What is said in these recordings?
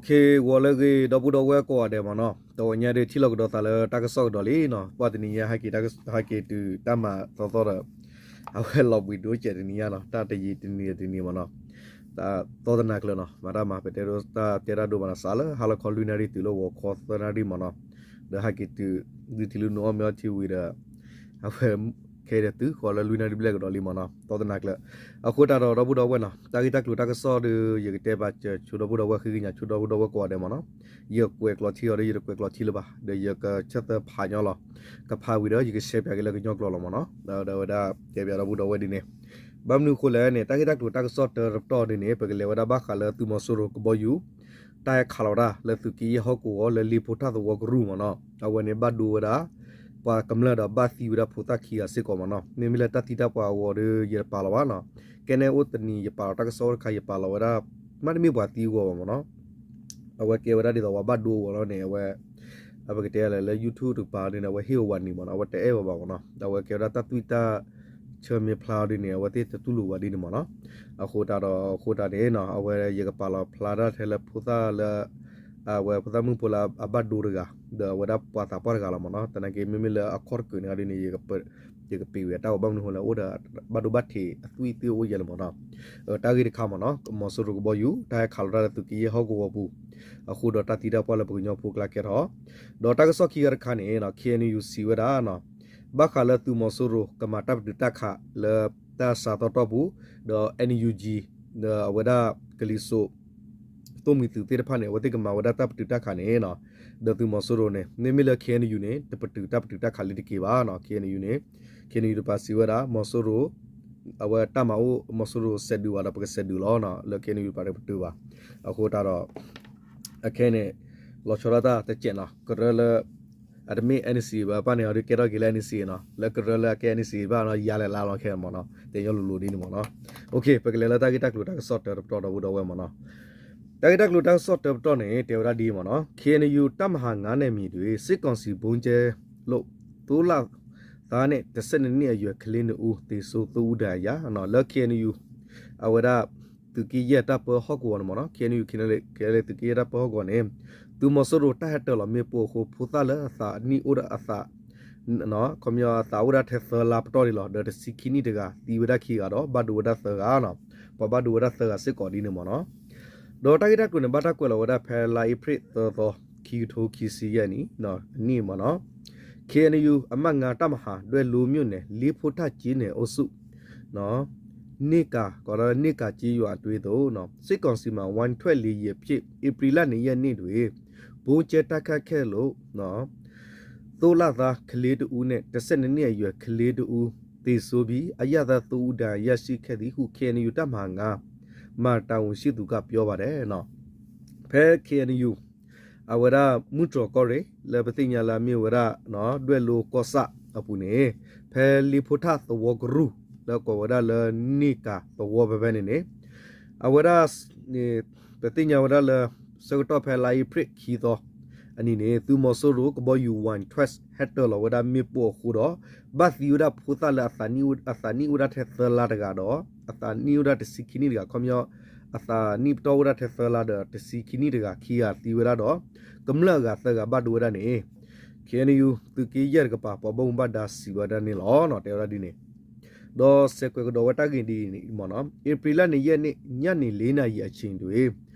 ဂီၤလၢအဂ့ၤ ဒီပုၢ်ဒီဝဲၢ်ကိးဂၤဒဲးမ့ၢ်နီၤ, တဝီညါဒီး ထံၣ်လိာ်ကဒီးသးလၢတၢ်ကစီၣ်ကဒီးလံနီၤ, ပှၤတနံၤညါ ဟဲက့ၤတုၤတၢ်မၤသီသီဒီး အဝဲလီၤဘှံးဒိၣ်စဲးတနံၤညါနီၤ, တၢ်တယံၤတနံၤတနံၤမ့ၢ်နီၤ, တၢ်သီတနၤကျၢၤနီၤ, မၤတၢ်မၤ ပတဲဒိတၢ်တဲတၢ်ဒိမးနီၤ, စးလၢဟါလီၤခီလွံၢ်နၣ်ရံၣ်တုၤလၢဂီၤခီသၢနၣ်ရံၣ်မ့ၢ်နီၤ, ဒီးဟဲက့ၤတုၤ ဒုးထံၣ်လၢနူအီၣ်မ့ၤအီထံဝံၤဒီး အဝဲ ခဲအံၤဒီးတုၤဃီၤလၢလွံၢ်နၣ်ရံၣ်ဘျဲၣ်ကဒီးလံမ့ၢ်နီၤ, သီတနၤကျၢၤ, အဃိတၢ်ဒီးဒီပုၢ်ဒီဝဲၢ်နီၤ, တၢ်ဂ့ၢ်တၢ်ကျိၤတၢ်ကစီၣ်ဒီး ယကတဲပာ်စၢၤဆိဒီပုၢ်ဒီဝဲၢ် ဃ့ကညးဆိဒီပုၢ်ဒီဝဲၢ်ကိးဂၤဒဲးမ့ၢ်နီၤ, ယကွဲးကျိာ်ထံအီၤဒီး ယတကွဲးကျိာ်ထံလၢၤဘၣ်, ဒီးယကဆၢသၢဖးညီလီၤ, ကဖးဝံၤဒီး ယကရှဲပၠးက့ၤလၢကညီကျိာ်လီၤမ့ၢ်နီၤ, ဒီးဝဲဒၣ်တဲပၠးဒီပုၢ်ဒီဝဲၢ်ဒ်န့ၣ်, ဘၣ်မနုၤအဃိလဲၣ်န့ၣ် တၢ်ဂ့ၢ်တၢ်ကျိၤတၢ်ကစီၣ်တၢတပတီၢ်ဒ်န့ၣ် ပကလဲၤဝဲဒၣ်ဘၣ်ဃးလၢသုးမီၤစိရိၤကဘီယူၤ တၢ်ဟဲခးလီၤတၢ်လၢသုးက့ယဲၢ်ဟီၣ်ကဝီၤလၢလ့ဖိထၣ်သဝီကရူၢ်မ့ၢ်နီၤ, အဝဲန့ၣ်ဘၣ်ဒိဝဲဒၣ် ပှၤကမျၢၢ်ဒီးဘၣ်သံဝဲဒၣ်ဖိသၣ်ခံဂၤစ့ၢ်ကီးမ့ၢ်နီၤ, မ့မ့ၢ်လၢတၢ်သံတၢ်ပှၢ်အဂီၤဒီး ယတပာ်လီၤဘၣ်နီၤ, ကဲန့ၣ်အိၣ်တနံၤယပာ်လီၤတၢ်ကစီၣ်အိၣ်တခါ ယပာ်လီၤဝဲဒၣ် မ့တမ့ၢ်ပှၤသံအဂီၢ်ဘၣ်မ့ၢ်နီၤ, အဝဲကဲဝဲဒၣ်ဒ်သိးပှၤဘၣ်ဒိအဂီၢ်လီၤန့ၣ် အဝဲ ပကတဲလဲၣ်လၢ YouTube တကပၤဒ်န့ၣ် အဝဲဟ့ၣ်အဝဲန့ၣ်မ့ၢ်နီၤ, အဝဲတအဲၣ်ဝဲဘၣ်မ့ၢ်နီၤ, အဝဲကဲဝဲဒၣ်တၢ်သွံၣ်တၢ်ဆၢမ့ၢ်ဖျါအီၤဒ်န့ၣ် အဝဲသ့ၣ်တတူၢ်လိာ်ဝဲဒ်န့ၣ်မ့ၢ်နီၤ, အဃိတၢ်ဒီးအဃိတၢ်န့ၣ်နီၤ အဝဲယကပာ်လီၤဖျါဒၣ်ထဲလၢဖိသၣ်လၢ အဝဲဖိသၣ်မုၣ်ဖိလၢအဘၣ်ဒိတဂၤ ဒီးအဝဲဒၣ်ပှၤသးပှၢ်တဂၤလီၤမ့ၢ်နီၤ, သနာ်က့မ့မ့ၢ်လၢအခီၣ်တကုာ်န့ၣ်ဒ်န့ၣ် ယကပ့ၤဝဲတၢ်ဂီၤဘၣ်မနုၤအဃိလဲၣ် အိၣ်ဒီးဘၣ်ဒိဘၣ်ထံးအသွံၣ်သ့ၣ်အိၣ်ယဲၢ်လီၤမ့ၢ်နီၤ, တၢ်ဂ့ၢ်တခါမ့ၢ်နီၤ မီၤစိရိၤကဘီယူၤ တၢ်ဟဲခးလီၤတၢ်လၢသုးက့ယဲၢ်ဟီၣ်ကဝီၤပူၤ, အဃိဒီးတၢ်သံတၢ်ပှၢ်လၢပှၤကညီဖိကျါကဲထီၣ်, ဒီးတၢ်ကစီၣ်ခံဂၤတခါန့ၣ် KNU စံးဝဲဒၣ် ဘၣ်ဃးလၢသုးမီၤစိရိၤကမၤတၢ်ပတုာ်တၢ်ခးလၢတၢ်စးသီတီၢ်ပူၤ, ဒီး NUG ဒီးအဝဲဒၣ်ကလံၤစိး သိၣ်မှံၤသုးသ့ၣ်တဖၣ်န့ၣ် အဝဲသ့ၣ်ကမၤဝဲဒၣ်တၢ်ပတုာ်တၢ်ခးန့ၣ်, ဒီးသုးမီၤစိရိၤန့ၣ် မ့မ့ၢ်လၢ KNU န့ၣ် တပတုာ်တၢ်ပတုာ်တၢ်ခးလၢတက့ၢ်ဘၣ်နီၤ KNU န့ၣ်, KNU တပၤစံးဝဲဒၣ် မီၤစိရိၤ အဝဲတၢ်မၤအိၣ် မီၤစိရိၤစဲးဒုးဘၣ်ဒီး ပကစဲးဒုးလီၤ, လၢ KNU တပၤန့ၣ်ပတုာ်ဘၣ်, အဃိတၢ်ဒီး အခဲန့ၣ် လီၤဆီဒၣ်တၢ်တစဲးနီၤ ကရၢလၢ အတမ့ၢ် NCA ဘၣ် ပၣ်န့ၣ်အီၤဒုးကဲထီၣ်က့ၤလၢ NCA နီၤ လၢကရၢလၢအကဲ NCA ဘၣ်နီၤ ယါလဲၤလါလီၤခဲမ့ၢ်နီၤ တဲညီလိၤလိၤဒ်န့ၣ်မ့ၢ်နီၤ, ပကလဲၤလၢတၢ်ဂ့ၢ်တၢ်ကျိၤတၢ်ကစီၣ်တၢတပတီၢ်ဒီပုၢ်ဒီဝဲၢ်မ့ၢ်နီၤ, တၢ်ဂ့ၢ်တၢ်ကျိၤတၢ်ကစီၣ်တၢပတီၢ်န့ၣ် တဲဝဲဒၣ်ဒ်အံၤမ့ၢ်နီၤ KNU တပ်မဟာငါးနယ်မြေတွင် စစ်ကောင်စီ ဗုံးကြဲလို့ သုံးလသားနဲ့ တစ်ဆယ့်နှစ်နှစ်အရွယ်ကလေးနှစ်ဦးသေဆုံး သုံးဦးဒဏ်ရာရ လၢ KNU အဝဲဒၣ် သုးက့ယဲၢ်တၢ်ပၢဟီၣ်ကဝီၤန့ၣ်မ့ၢ်နီၤ KNU KNLA သုးက့ယဲၢ်တၢ်ပၢဟီၣ်ကဝီၤန့ၣ် သုးမီၤစိရိၤတၢ်ဟဲတၢၤလီၤမ့ၣ်ပိၢ်အဃိ ဖိသၣ်လၢအသးနံၣ်အိၣ်ဒီးအသး ခီပညီအသးအိၣ်ဒၣ်ထဲသၢလါပတီၢ်ဒံးလီၤ ဒီးတဆံခံနံၣ်တဂၤ သံဝဲဒၣ်ခံဂၤဒီး ဘၣ်ဒိဝဲဒၣ်သၢဂၤနီၤ ပှၤဘၣ်ဒိဝဲဒၣ်သၢဂၤစ့ၢ်ကီးဒ်န့ၣ်မ့ၢ်နီၤ ဒီးတၢ်ဂ့ၢ်တၢ်ကျိၤန့ၣ် ဘၣ်တၢ်ကွဲးလီၤဝဲဒၣ်ဖဲလါအ့ဖြ့ၣ်သၢသီ ခံကထိခံဆံယဲၢ်နံၣ် အနံၣ်မ့ၢ်နီၤ KNU အမှတ်ငါး တပ်မဟာ ဒွဲၣ်လိမြို့နယ် လေးဖီးထၣ်ကျေးနယ်အုပ်စု န့ၣ်ကၤ ကိးလၢန့ၣ်ကၤကျေးရွာအတွင်းသို့ စစ်ကောင်စီမှ ဝိုင်းထွက်လေယာဉ်ဖြင့် ဧပြီလ နှစ်ရက်နေ့တွင် ဗုံးကြဲတိုက်ခိုက်ခဲ့လို့ သုံးလသားကလေးတစ်ဦးနှင့် တစ်ဆယ့်နှစ်နှစ်အရွယ်ကလေးတစ်ဦး သေဆုံးပြီး အရပ်သားသုံးဦး ဒဏ်ရာရရှိခဲ့သည်ဟု KNU တပ်မဟာငါးမှ တာဝန်ရှိသူက ပြောပါတယ် ဖဲ KNU အဝဲဒၣ်မုၢ်တြီၤကီၢ်ရ့ၣ် လၢပသ့ၣ်ညါလၢအမ့ၢ်ဝဲဒၣ် ဒွဲၣ်လိကီၢ်ဆၣ်အပူၤန့ၣ် ဖဲလ့ဖိထၣ်သဝီကရူၢ် လၢကိးဝဲဒၣ်လၢန့ၣ်ကၤသဝီဖဲဖဲန့ၣ်န့ၣ် အဝဲဒၣ် ပသ့ၣ်ညါဝဲဒၣ်လၢ ဆၢကတီၢ်ဖဲလါအ့ဖြ့ၣ်ခံသီ အနံၤန့ၣ် သုးမီၤစိရိၤကဘီယူၤ ဝိုင်းထွက် ဟဲတၢၤလီၤဝဲဒၣ်မ့ၣ်ပိၢ်အဃိဒီး ဘၣ်သံဝဲဒၣ်ဖိသၣ်လၢအသးနံၣ် အသးနံၣ်အိၣ်ဒၣ်ထဲသၢလါတဂၤဒီး အသးနံၣ်အိၣ်ဒၣ်တဆံခံနံၣ်တဂၤ ခီပညီ အသးနံၣ်ပတီၢ်အိၣ်ဒၣ်ထဲသၢလါဒီးတဆံခံနံၣ်တဂၤခံဂၤသံဝဲဒၣ်ဒီး ကမျၢၢ်အဂၤသၢဂၤဘၣ်ဒိဝဲဒၣ်န့ၣ် KNU သုးက့ယဲၢ်တကပၤ ပှၤဘၣ်မူဘၣ်ဒါစံးဝဲဒၣ်န့ၣ်လီၤ တဲဝဲဒၣ်ဒ်န့ၣ် ဒီးစဲးကွဲးကဒီးဝဲတၢ်ဂ့ၢ်ဒ်အံၤမ့ၢ်နီၤ ဧပြီလ နှစ်ရက်နေ့ ညနေ လေးနာရီအချိန်တွင်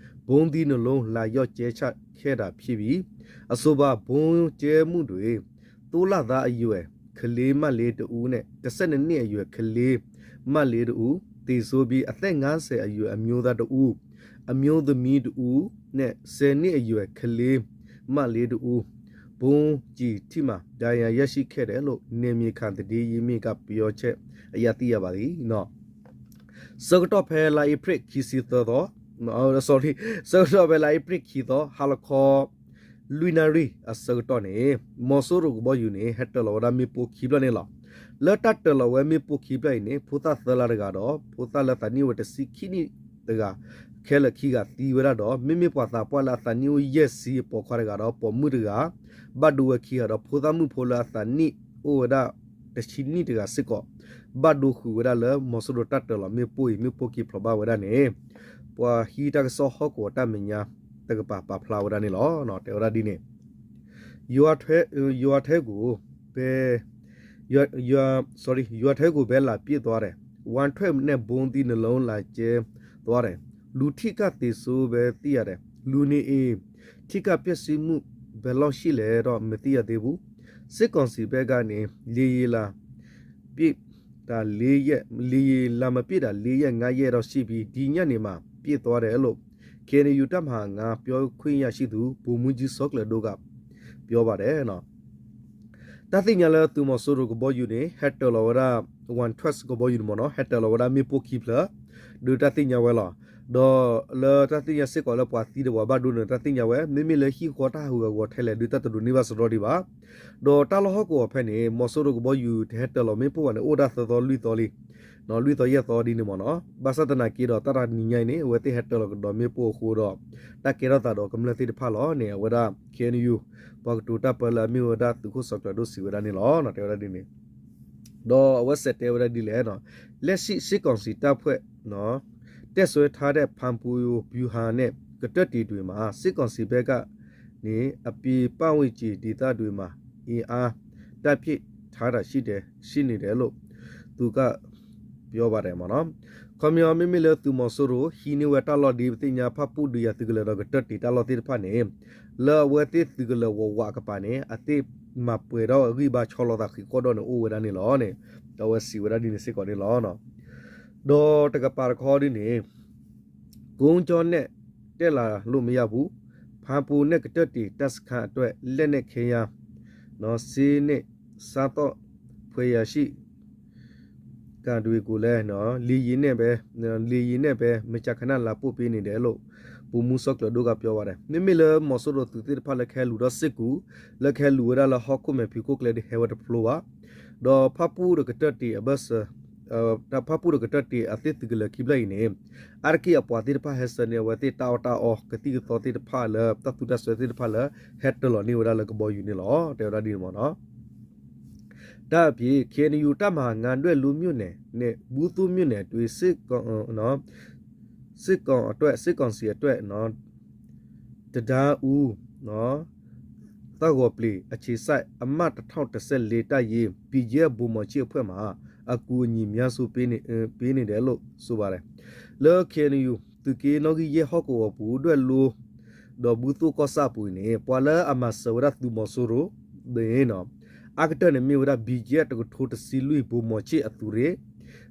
ဗုံးသီးနှစ်လုံး လာရောက်ကြဲချခဲ့တာဖြစ်ပြီး အဆိုပါဗုံးကြဲမှုတွင် သုံးလသားအရွယ်ကလေးမလေးတစ်ဦးနှင့် တစ်ဆယ့်နှစ်နှစ်အရွယ်ကလေးမလေးတစ်ဦး သေဆုံးပြီး အသက်ငါးဆယ်အရွယ်အမျိုးသားတစ်ဦး အမျိုးသမီးတစ်ဦးနှင့် ဆယ်နှစ်အရွယ်ကလေးမလေးတစ်ဦး ဗုံးကျည်ထိမှန် ဒဏ်ရာရရှိခဲ့တယ်လို့ နယ်မြေခံသတင်းရင်းမြစ်က ပြောချက်အရ သိရပါတယ် ဆၢကတီၢ်ဖဲလါအ့ဖြ့ၣ်ခံဆံသၢသီ sorry ဆၢကတီၢ်ဖဲလါအ့ဖြ့ၣ်ခံသီ ဟါလီၤခီ လွံၢ်နၣ်ရံၣ်အဆၢကတီၢ်န့ၣ် မီၤစိရိၤကဘီယူၤန့ၣ် ဟဲတၢၤလီၤဝဲဒၣ်မ့ၣ်ပိၢ်ခံဖျၢၣ်န့ၣ်လီၤ. လၢတၢ်တၢၤလီၤဝဲမ့ၣ်ပိၢ်ခံဖျၢၣ်အံၤန့ၣ် ဖိသၣ်သၢလါတဂၤဒီး ဖိသၣ်လၢအသးနံၣ်အိၣ်ဝဲတဆံခံနံၣ်တဂၤ ခဲလၢာ်ခံဂၤသံဝဲဒၣ်ဒီး မ့မ့ၢ်ပှၤသးပှၢ်လၢအသးနံၣ်အိၣ်ယဲၢ်ဆံအပိာ်ခွါတဂၤဒီး ပိာ်မုၣ်တဂၤ ဘၣ်ဒိဝဲခံဂၤဒီး ဖိသၣ်မုၣ်ဖိလၢအသးနံၣ်အိၣ်ဝဲဒၣ်တဆံနံၣ်တဂၤစ့ၢ်ကီး ဘၣ်ဒိဃုာ်ဝဲဒၣ်လၢမီၤစိရိၤတၢ်တၢၤလီၤမ့ၣ်ပိၢ်အံၤ မ့ၣ်ပိၢ်ခံဖျိးဘၣ်ဝဲဒၣ်န့ၣ် ပှၤဟံးတၢ်ကစီၣ်ဟီၣ်ကဝီၤတၢ်မဲာ်ညါ တကပၤပာ်ဖျါဝဲဒၣ်န့ၣ်လီၤ. တဲဝဲဒၣ်ဒ်န့ၣ် ရွာထဲ ရွာထဲကိုပဲ ရွာ ရွာ sorry ရွာထဲကိုပဲ လာပစ်သွားတယ်။ ဝမ်းထွက်နဲ့ ဗုံးသီးနှစ်လုံး လာကျဲသွားတယ်။ လူထိခိုက်သေဆုံးပဲ သိရတယ်။ လူနေအိမ် ထိခိုက်ပျက်စီးမှု ဘယ်လောက်ရှိလဲတော့ မသိရသေးဘူး။ စစ်ကောင်စီဘက်ကနေ လေယာဉ်လာ ပစ်တာလေးရက် လေယာဉ်လာမပစ်တာလေးရက် ငါးရက်တော့ရှိပြီ။ ဒီညနေမှာ ပစ်သွားတယ်လို့ KNU တပ်မဟာငါး ပြောခွင့်ရရှိသူ ဗိုလ်မှူးကြီး စောကလယ်ဒိုက ပြောပါတယ် တၢ်သ့ၣ်ညါလၢသုးမီၤစိရိၤကဘီယူၤန့ၣ် ဟဲတၢၤလီၤဝဲဒၣ် One Trust ကဘီယူၤန့ၣ်မ့ၢ်နီၤ ဟဲတၢၤလီၤဝဲဒၣ်မ့ၣ်ပိၢ်ခံဖျၢၣ် ဒီးတၢ်သ့ၣ်ညါဝဲလီၤ. ဒီးလၢတၢ်သ့ၣ်ညါစ့ၢ်ကီးလၢပှၤသံဒီးပှၤဘၣ်ဒိန့ၣ် တၢ်သ့ၣ်ညါဝဲ မ့မ့ၢ်လၢဟံၣ်ဃီတၢ်ဟးဂူာ်ဟးဂီၤထဲလဲၣ် ဒုးတၢ်တဒိးန့ၢ်ဘၣ်စရီဒံးဘၣ်. ဒီးတၢ်လီၢ်ဟီၣ်ကဝီၤဖဲန့ၣ် မီၤစိရိၤကဘီယူၤတဟဲတၢၤလီၤမ့ၣ်ပိၢ်ဘၣ်န့ၣ် အိၣ်ဒၣ်သၢသီလွံၢ်သီလံ လွံၢ်သီယဲၢ်သီဒ်န့ၣ်မ့ၢ်နီၤ. ဘၣ်ဆၣ်သနာ်က့ဒီး တၢ်တနံၤညါအံၤန့ၣ် အဝဲသ့ၣ်ဟဲတၢၤလီၤကဒီးမ့ၣ်ပိၢ်အဃိဒီး တၢ်ကဲထီၣ်သးဒီးကမျၢၢ်သ့ၣ်တဖၣ်လီၤန့ၣ် အဝဲဒၣ် KNU ပှၤကတိၤတၢ်ပၢလၢအမ့ၢ်ဝဲဒၣ်သုးခိၣ်စီၤကျၢၤဒိၣ်စံးဝဲဒၣ်န့ၣ်လီၤ. တဲဝဲဒၣ်ဒ်န့ၣ် ဒီးအဝဲစဲးတဲဝဲဒၣ်ဒ်လဲၣ် လက်ရှိစစ်ကောင်စီတပ်ဖွဲ့ တပ်စွဲထားတဲ့ ဖာပွန်ဗျူဟာနဲ့ ကတၢၢ်တံၤတွေမှာ စစ်ကောင်စီဘက်ကနေ အပြင်ပတ်ဝန်းကျင်ဒေသတွေမှာ အင်အားတပ်ဖြည့်ထားတာရှိတယ် ရှိနေတယ်လို့ သူက ပြောပါတယ် မ့ၢ်နီၤ. ခီပညီ မ့မ့ၢ်လၢသုးမီၤစိရိၤ ဟံးန့ၢ်ဝဲတၢ်လီၢ်ဒ်ပသ့ၣ်ညါ ဖၣ်ပူၣ်ဒုးယၤသုးကလၢၤဒီးကတၢၢ်တံၤတၢ်လီၢ်သ့ၣ်တဖၣ်န့ၣ် လၢအဝဲသ့ၣ်သုးကလၢၤဝးဝးကပၤန့ၣ် အသ့ၣ်မၤပှဲၤထီၣ်အဂံၢ်ဘါဆီလီၤသးဃံးဃီၣ်ဒီးန့ၣ်အိၣ်ဝဲဒၣ်န့ၣ်လီၤန့ၣ် အဝဲစံးဝဲဒၣ်ဒ်န့ၣ်စ့ၢ်ကီးန့ၣ်လီၤ. ဒီးတကပၤတခီဒ်န့ၣ် ကုန်းကြောင်းနဲ့ တက်လာလို့မရဘူး။ ဖာပွန်နဲ့ ကတၢၢ်တံၤ တပ်စခန်းအတွက် လက်နက်ခဲယမ်း ဆေးနဲ့ စားသောက် ဖွယ်ရာရှိ ကံတွေကိုလည်း လေယာဉ်နဲ့ပဲ လေယာဉ်နဲ့ပဲ မကြာခဏ လာပို့ပေးနေတယ်လို့ ဗိုလ်မှူး စောကလယ်ဒိုက ပြောပါတယ် မ့မ့ၢ်လၢမီၤစိရိၤသုးသ့ၣ်တဖၣ်လၢကဟဲလူၤဒီးစ့ၢ်ကီး လၢကဟဲလူၤဝဲဒၣ်လၢဟီၣ်ခိၣ်မဲာ်ဖံးခိၣ်ကျဲဒ်ဟဲဝဲတဖျိဘၣ် ဒီးဖၣ်ပူၣ်ဒီးကတၢၢ်တံၤအဘၢၣ်စၢၤ ဖၣ်ပူၣ်ဒီးကတၢၢ်တံၤအသ့ၣ်သုးကလၢၤခံဖျၢၣ်အံၤန့ၣ် အါတက့ၢ်အပှၤသ့ၣ်တဖၣ်ဟဲဆှၢန့ၢ်အဝဲသ့ၣ်တၢ်အီၣ်တၢ်အီကသံၣ်ကသီသ့ၣ်တဖၣ်လၢတၢ်သူတၢ်စွဲသ့ၣ်တဖၣ်လၢ ဟဲတၢၤလီၤန့ၢ်ဝဲဒၣ်လၢကဘီယူၤန့ၣ်လီၤ တဲဝဲဒၣ်ဒ်န့ၣ်မ့ၢ်နီၤ. ဒါ့အပြင် KNU တပ်မဟာငါး ဒွဲၣ်လိမြို့နယ်နဲ့ ဘူးသိုမြို့နယ်အတွင်း စစ်ကောင် စစ်ကောင်အတွက် စစ်ကောင်စီအတွက် တဒါအူ သၣ်ဂီၤပျံၤ အခြေစိုက် အမှတ် တစ်ထောင့်တစ်ဆယ့်လေး တပ်ရင်း ဘီဂျီအက်ဖ် ဗိုလ်မှူးချစ်အဖွဲ့မှာ အကူအညီများစွာပေးနေ ပေးနေတယ်လို့ ဆိုပါတယ် လၢ KNU သုးက့နီၣ်ဂံၢ်ယဲၢ်ဟီၣ်ကဝီၤပူၤ ဒွဲၣ်လိ ဒီးဘူးသိုကီၢ်ဆၣ်အပူၤန့ၣ် ပှၤလၢအမၤစၢၤဝဲဒၣ်သုးမီၤစိရိၤန့ၣ် အါကတၢၢ်န့ၣ်မ့ၢ်ဝဲဒၣ် ဘီဂျီအက်ဖ် တကထိတဆံလွံၢ် ဗိုလ်မှူးချစ်အသုးရ့ၣ်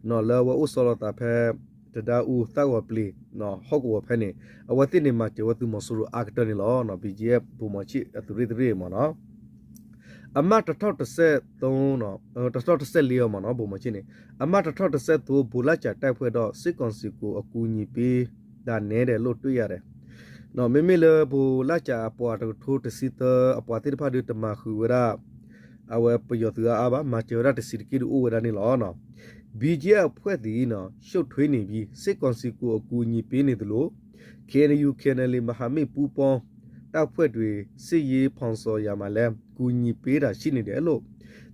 လၢအဝဲအိၣ်ဆီလီၤသးဖဲ တဒါအူ သၣ်ဂီၤပျံၤ ဟီၣ်ကဝီၤဖဲန့ၣ် အဝဲသ့ၣ်န့ၣ် မၤစၢၤဝဲသုးမီၤစိရိၤအါကတၢၢ်န့ၣ်လီၤ. ဘီဂျီအက်ဖ် ဗိုလ်မှူးချစ်အသုးရ့ၣ်တရ့ၣ်မ့ၢ်နီၤ အမှတ် တစ်ထောင့်တစ်ဆယ့်သုံး တစ်ထောင့်တစ်ဆယ့်လေး မ့ၢ်နီၤ ဗိုလ်မှူးချစ်န့ၣ် အမှတ် တစ်ထောင့်တစ်ဆယ့်သုံး ဗိုလ်လတ်းကြာ်တပ်ဖွဲ့တော့ စစ်ကောင်စီကို အကူအညီပေးတာနည်းတယ်လို့ တွေ့ရတယ် မ့မ့ၢ်လၢ ဗိုလ်လတ်းကြာ်အပှၤတကထိတဆံသၢ အပှၤသ့ၣ်တဖၣ်ဒီးတမၤဃုာ်ဝဲဒၣ် အဝဲပယီၤသုးအါအါဘၣ် မၤစၢၤဝဲဒၣ်တဆံးတက့ၢ်ဒီးအိၣ်ဝဲဒၣ်န့ၣ်လီၤ. ဘီဂျီအက်ဖ် အဖွဲ့သည် ရှုပ်ထွေးနေပြီး စစ်ကောင်စီကို အကူအညီပေးနေသလို KNU KNLA မဟာမိတ်ပူးပေါင်းတပ်ဖွဲ့တွေ စစ်ရေးဖော်ဆောင်ရာမှာလည်း ကူညီပေးတာရှိနေတယ်လို့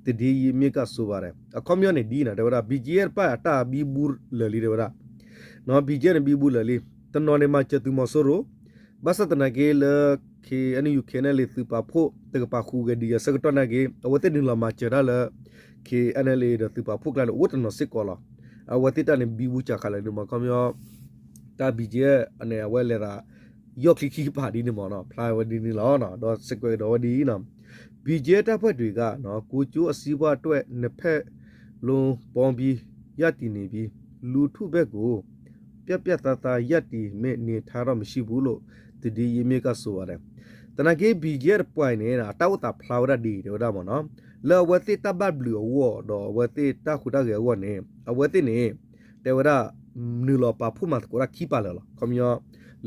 သတင်းရင်းမြစ်က ဆိုပါတယ် အခီပညီန့ၣ်ဒ်န့ၣ် တဲဝဲဒၣ် ဘီဂျီအက်ဖ် တၢ်ဘံဘူလၢာ်လံ တဲဝဲဒၣ် ဘီဂျီအက်ဖ် န့ၣ် ဘံဘူလၢာ်လံ တနီၤန့ၣ် မၤစၢၤသုးမီၤစိရိၤ ဘၣ်ဆၣ်သနာ်က့လၢ KNU KNLA သုးပာ်ဖှိၣ်တကပၤဃုာ်ဂဲၤဒံးအဆၢကတီၢ်နာ်က့ အဝဲသ့ၣ်နုာ်လီၤမၤစၢၤတၢ်လၢ KNLA ဒီးသုးပာ်ဖှိၣ်ကျါန့ၣ် အိၣ်တနီၤစ့ၢ်ကီးလီၤ. အဝဲသ့ၣ်တၢ်န့ၣ် ဘံဘူစှၤခးလၢာ်န့ၣ်မ့ၢ် ခီပညီ တၢ်ဘံကဲန့ၣ် အဝဲလဲၤသး ယီၢ်ချံခံကပၤဒ်န့ၣ်မ့ၢ်နီၤ ဖျါဝဲဒ်န့ၣ်လီၤ. ဒီးစဲးကွဲးကဒီးဝဲဒ်အံၤနီၤ ဘီဂျီအက်ဖ် တပ်ဖွဲ့တွေက ကိုယ်ကျိုးစီးပွားအတွက် နှစ်ဖက်လုံးပေါင်းပြီး ရပ်တည်နေပြီး လူထုဘက်ကို ပြတ်ပြတ်သားသားရပ်တည်မယ့်အနေအထားတော့မရှိဘူးလို့ သတင်းရင်းမြစ်က ဆိုပါတယ် သနာ်က့ ဘီဂျီအက်ဖ် တပှၢ်အံၤန့ၣ် အတၢ်အိၣ်သးဖျါဝဲဒၣ်ဒ်အံၤ တဲဝဲဒၣ်မ့ၢ်နီၤ လၢအဝဲသ့ၣ်တၢ်ဘၣ်ဘျုးအဂီၢ် ဒီးအဝဲသ့ၣ်တၢ်ဟူးတၢ်ဂဲၤအဂီၢ်န့ၣ် အဝဲသ့ၣ်န့ၣ် တဲဝဲဒၣ် နုာ်လီၤပာ်ဖှိၣ်မၤသကိးတၢ်ခံပာ်လၢာ်လီၤ. ခီပညီ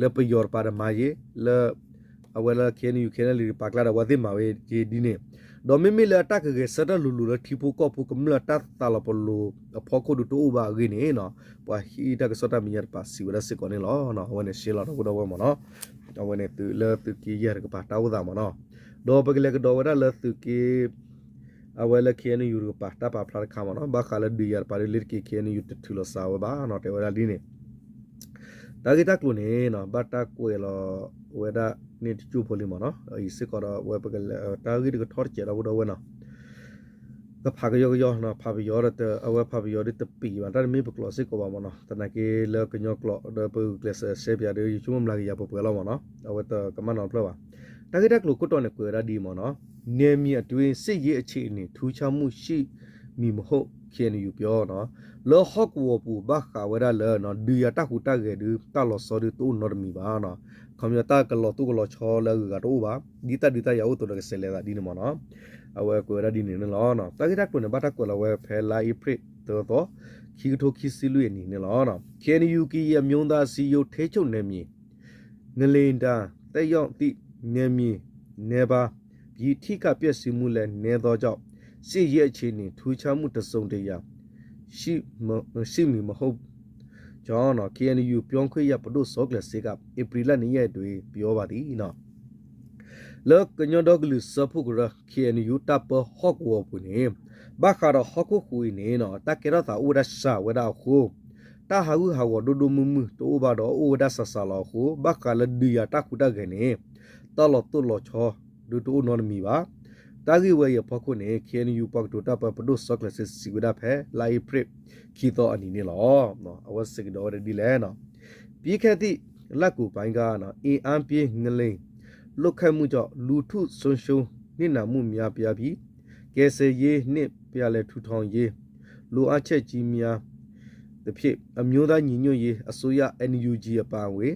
လၢပယီၤတပၤဒီးမၤယ့ၤ လၢ အဝဲလၢ KNU KNLA တပၤကျါဒီး အဝဲသ့ၣ်မၤဝဲယ့ၤဒ်န့ၣ် ဒီးမ့မ့ၢ်လၢအတၢ်ကဂဲၤဆၢထၢၣ်လိၤလိၤလၢထံဖိကီၢ်ဖိကမျၢၢ်တၢ်သးလီၤပလိာ်အဖီခိၣ်ဒုးတအိၣ်ဘၣ်အဂ့ၢ်န့ၣ် ပှၤဟံးတၢ်ကစီၣ်တၢ်မဲာ်ညါတပၤစံးဝဲဒၣ်စ့ၢ်ကီးန့ၣ်လီၤ. အဝဲန့ၣ်ရှဲလီၤဒီပုၢ်ဒီဝဲၢ်မ့ၢ်နီၤ အဝဲန့ၣ်သုးလၢသုးက့ယဲၢ်တကပၤတၢ်အိၣ်သးမ့ၢ်နီၤ ဒီးပကလဲၤကဒီးဝဲဒၣ်လၢသုးက့ အဝဲလၢ KNU တကပၤတၢ်ပာ်ဖျါတခါမ့ၢ်နီၤ ဘၣ်ဃးလၢဒုးယၤတပၤဒ်လ့တက့ၤ KNU တထုးလီၤစှၤဝဲဘၣ်နီၤ တဲဝဲဒၣ်ဒ်န့ၣ် တၢ်ဂ့ၢ်တၢ်ကျိၤန့ၣ် ဘၣ်တၢ်ကွဲးလီၤဝဲဒၣ်န့ၣ်တကၠိဖိလံမ့ၢ်နီၤ, အံၤစ့ၢ်ကီးဒီးဝဲပကလဲၤ တၢ်ဂ့ၢ်တကထီတစဲးဒီပုၢ်ဒီဝဲၢ်နီၤ, ကဖးကယီကယီ ဖးပယီၤဒီး အဝဲဖးပယီၤဒီးတပံးဘၣ် တၢ်တမ့ၢ်ပကျိာ်စ့ၢ်ကီးဘၣ်မ့ၢ်နီၤ, သနာ်က့လၢကညီကျိာ်ဒီးပဂုာ်ကျဲးစၢးရှဲပၠးဒီး ယဆိကမိၣ်မျးကယၤပှဲၤပှဲၤလီၤမ့ၢ်နီၤ, အဝဲတကမၣ်နီတဖျၢၣ်ဘၣ်. တၢ်ဂ့ၢ်တၢ်ကျိၤခိၣ်တီန့ၣ် ကွဲးဝဲဒၣ်ဒ်အံၤမ့ၢ်နီၤ, နယ်မြေအတွင်း စစ်ရေးအခြေအနေ ထူးခြားမှုရှိမည်မဟုတ် KNU ပြောနီၤ, လၢဟီၣ်ကဝီၤပူၤဘၣ်ဃးဝဲဒၣ်လၢ ဒုးယၤတၢ်ဟူးတၢ်ဂဲၤဒုး တၢ်လီၤဆီဒုးတအိၣ်နီတမံၤဘၣ်နီၤ, ခီပညီတၢ်ကလီၤတိၢ်ကလီၤဆီလၢအဂုၤအဂၤတအိၣ်ဘၣ်, ဒ်တၢ်ဒုးတၢ်ယၤအိၣ်အသိးဒီးကဆဲးလဲၤသးဒ်န့ၣ်မ့ၢ်နီၤ, အဝဲကွဲးဝဲဒၣ်ဒ်န့ၣ်န့ၣ်လီၤ. တၢ်ဂ့ၢ်တၢ်ကျိၤန့ၣ် ဘၣ်တၢ်ကွဲးလီၤဝဲဖဲလါအ့ဖြ့ၣ်သၢသီ ခံကထိခံဆံလွံၢ်အနံၤန့ၣ်လီၤ. KNU ကရင်အမျိုးသားအစည်းအရုံး ထိန်းချုပ်နယ်မြေ ငလျင်ဒဏ်သက်ရောက်သည့် နယ်မြေနည်းပါးပြီး ထိခိုက်ပျက်စီးမှုလည်းနည်းသောကြောင့် စစ်ရေးအခြေအနေ ထူးခြားမှုတစ်စုံတရာ ရှိမ- ရှိမည်မဟုတ်ကြောင်း KNU ပြောခွင့်ရ ပဒိၣ်စီၤကျၢၤစ့က ဧပြီလ နှစ်ရက်တွင် ပြောပါသည် လၢကညီဒီကလုာ်စၢဖှိၣ်ကရၢ KNU တၢ်ပၢဟီၣ်ကဝီၤပူၤန့ၣ် ဘၣ်ဃးဒီးဟီၣ်ခိၣ်ဟူးအံၤန့ၣ် တၢ်ကဲထီၣ်သးအိၣ်ဝဲဒၣ်စှၤဝဲဒၣ်အဃိ တၢ်ဟးဂူာ်ဟးဂီၤဒိၣ်ဒိၣ်မုၢ်မုၢ်တအိၣ်ဘၣ်ဒီး အိၣ်ဝဲဒၣ်စှၤစှၤလီၤအဃိ ဘၣ်ဃးလၢဒုးယၤတၢ်ဟူးတၢ်ဂဲၤန့ၣ် တၢ်လီၤတိၢ်လီၤဆီဒုးတအိၣ်နီတမံၤဘၣ်. တၢ်ဂ့ၢ်ဝဲအံၤအဖီခိၣ်န့ၣ် KNU ပှၤကတိၤတၢ်ပၢ ပဒိၣ်စီၤကျၢၤစ့ စံးဝဲဒၣ်ဖဲ လါအ့ဖြ့ၣ်ခံသီအနံၤန့ၣ်လီၤ. အဝဲစံးကဒီးဝဲဒၣ်ဒ်လဲၣ် ပြီးခဲ့သည့်လကုန်ပိုင်းက အင်အားပြင်းငလျင်လှုပ်ခတ်မှုကြောင့် လူထုဆုံးရှုံးနစ်နာမှုများပြားပြီး ကယ်ဆယ်ရေးနှင့်ပြန်လည်ထူထောင်ရေး လိုအပ်ချက်ကြီးများသဖြင့် အမျိုးသားညီညွတ်ရေးအစိုးရ NUG အပါအဝင်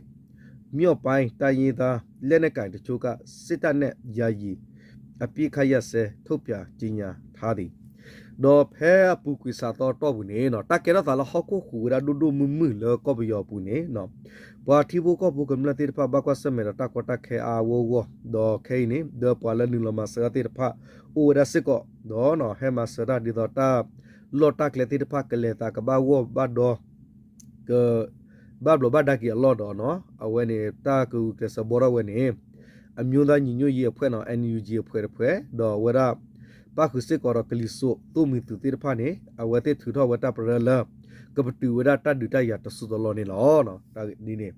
မြောက်ပိုင်းတိုင်းရင်းသားလက်နက်ကိုင်တချို့က စစ်တပ်နဲ့ယာယီအပစ်အခတ်ရပ်စဲထုတ်ပြန်ကြေညာထားသည် ဒီးဖဲအပူၤကွံာ်စးသီအတီၢ်ပူၤန့ၣ် တၢ်ကဲထီၣ်သးလၢဟီၣ်ခိၣ်ဟူးဝဲဒၣ်ဒိၣ်ဒိၣ်မုၢ်မုၢ်လၢကီၢ်ပယီၤအပူၤန့ၣ် ပှၤထံဖိကီၢ်ဖိကမျၢၢ်သ့ၣ်တဖၣ် ဘၣ်ကွၢ်ဆၢၣ်မဲာ်ဒီးတၢ်ကီတၢ်ခဲအါအါဂီၢ်ဂီၢ်, ဒီးခဲအံၤန့ၣ် ဒီးပှၤလၢနုာ်လီၤမၤစၢၤတၢ်သ့ၣ်တဖၣ် အိၣ်ဝဲဒၣ်စ့ၢ်ကီး, ဒီးဟဲမၤစၢၤတၢ်ဒ်သိးတၢ် လီၢ်တၢ်ကျဲသ့ၣ်တဖၣ် ကလဲၤသးကဘၣ်ဂီၢ်ဘၣ်ဒီ ကဘၣ်ဘျီးဘၣ်ဒါက့ၤအလီၢ်ဒီးနီၤ, အဝဲန့ၣ် တၢ်ကဂုာ်ကျဲးစၢးဘီထီၣ်ဝဲန့ၣ် အမျိုးသားညီညွတ်ရေးအဖွဲ့န့ၣ် NUG အဖွဲ့တဖု, ဒီးအဝဲဒၣ် ပၣ်ဃုာ်စ့ၢ်ကီးဒီးကလံၤစိးသိၣ်မှံၤသုးသ့ၣ်တဖၣ်န့ၣ် အဝဲသ့ၣ်ထုးထီၣ်ဝဲတၢ်ပရၢလၢ ကပတုာ်ဝဲဒၣ်တၢ်ဒုးတၢ်ယၤတစိၢ်တလီၢ်န့ၣ်လီၤ. တၢ်ဒ်န့ၣ်